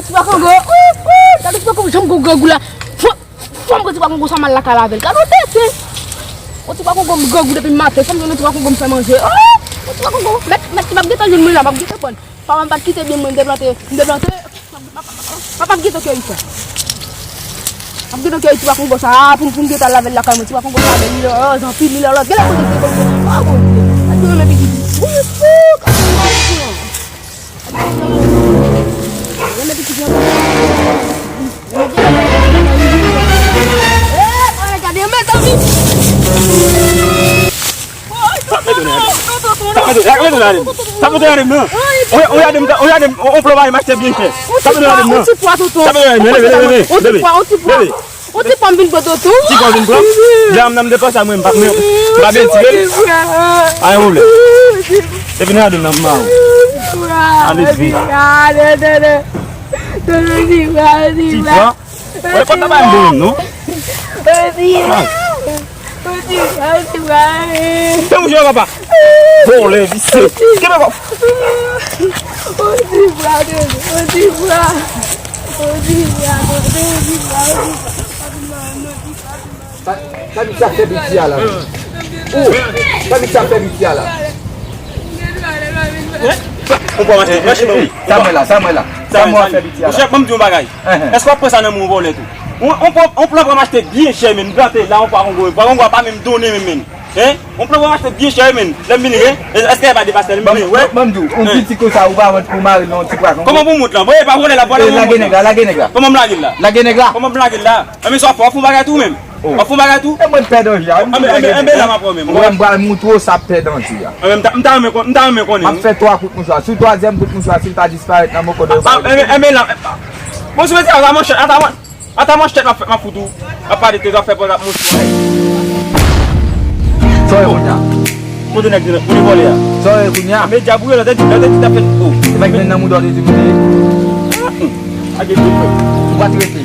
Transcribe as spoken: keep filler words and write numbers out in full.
Ti Bwa Kongo, wi, wi, gade Ti Bwa Kongo, jan m gon grangou la. Fò, fò m pran Ti Bwa Kongo sa m al lakay avè l. Gade yon tenten. Yon Ti Bwa Kongo m grangou depi maten, fò m jwenn yon Ti Bwa Kongo m fè manje. Oh, yon Ti Bwa Kongo, mèt, mèt, m ap gentan jwenn mwen la, m ap gentan pran. Papa m pa t kite byen mwen, m te plante, m te plante. Papa m gentan keyi sa. M ap gentan keyi Ti Bwa Kongo sa, pou m, pou m gentan al avè l lakay mwen. Ti Bwa Kongo sa bèl, li lòz anpil, li lòz. Gade kote l te konn. Oh, Bondye. Gade yon pitit. Wi, wi, gade yon pitit. Sa fè tounen. Sa fè tounen. Sa fè tounen. Sa fè tounen. Ou gade m, ou gade m, ou plan ba m achte byen chè. Sa fè tounen. Sa fè tounen. Leve, leve, leve. Leve. Leve. Yon ti pwa m vin pran tonton. Ti pwa m vin pran. Jan m nan m depanse a mwen, m pa, m pa byen tire l. Pa gen pwoblèm. Epi nan adou nan mama ou. Ane fi. Ti pwa. Wè, pa ta bay m bon non. Fè mouche papa. Vòlè, visye. Kenbe kò. Sa, sa di sa fè piti a la. Ou, sa di sa fè piti a la. Ou pa mache, mache, mache. Sa mwen la, sa mwen la. Sa mwen fè piti a la. Monchè, ban m di yon bagay. Èske w ap pran sa nan men yon vòlè tou? On, on, on plan pran m achte byen chè, men m plante la, on pwa kongo, pwa kongo a pa menm donnen menm, men. Hein? On plan pran m achte byen chè, men. Lè m vini, hein? Èske e pa de pastè, lè m vini, wè? Ban m di w, on piti konsa, ou pa wont pou mari nan on ti pwa kongo. Kòman pou m wont lan? Bon, e pa vòlè la, vòlè. Lage nèg la, lage nèg la. Kòman m lage l la? Lage nèg la. Kòman m lage l la? Enben, sa w ap fè, w ap fè yon bagay tou menm. W ap fè yon bagay tou? E mwen pè danje a, wi. Enben, enben, enben, la m ap pran menm. Ou wè m pral moutre w sa pè danje a. Enben, m ta, m ta renmen kon-, m ta renmen konnen, wi. M ap fè twa kout mouchwa. Sou twazyèm kout mouchwa, si l ta disparèt nan mokòd ou, sa vle di. Enben, enben, la. Bon, sou mete ata manchèt, ata man-, ata manchèt m ap fè, m ap fout ou. M ap pale de zafè pran mouchwa. Sa w ye kounye a? Kote nèg, kote vòlè a? Sa w ye kounye a? Medya pou yo, lè w te di, lè w te di t ap fèt, o. Se pa ki vin nan mouda w te di m te ye? Ake di. Ou pa t rete.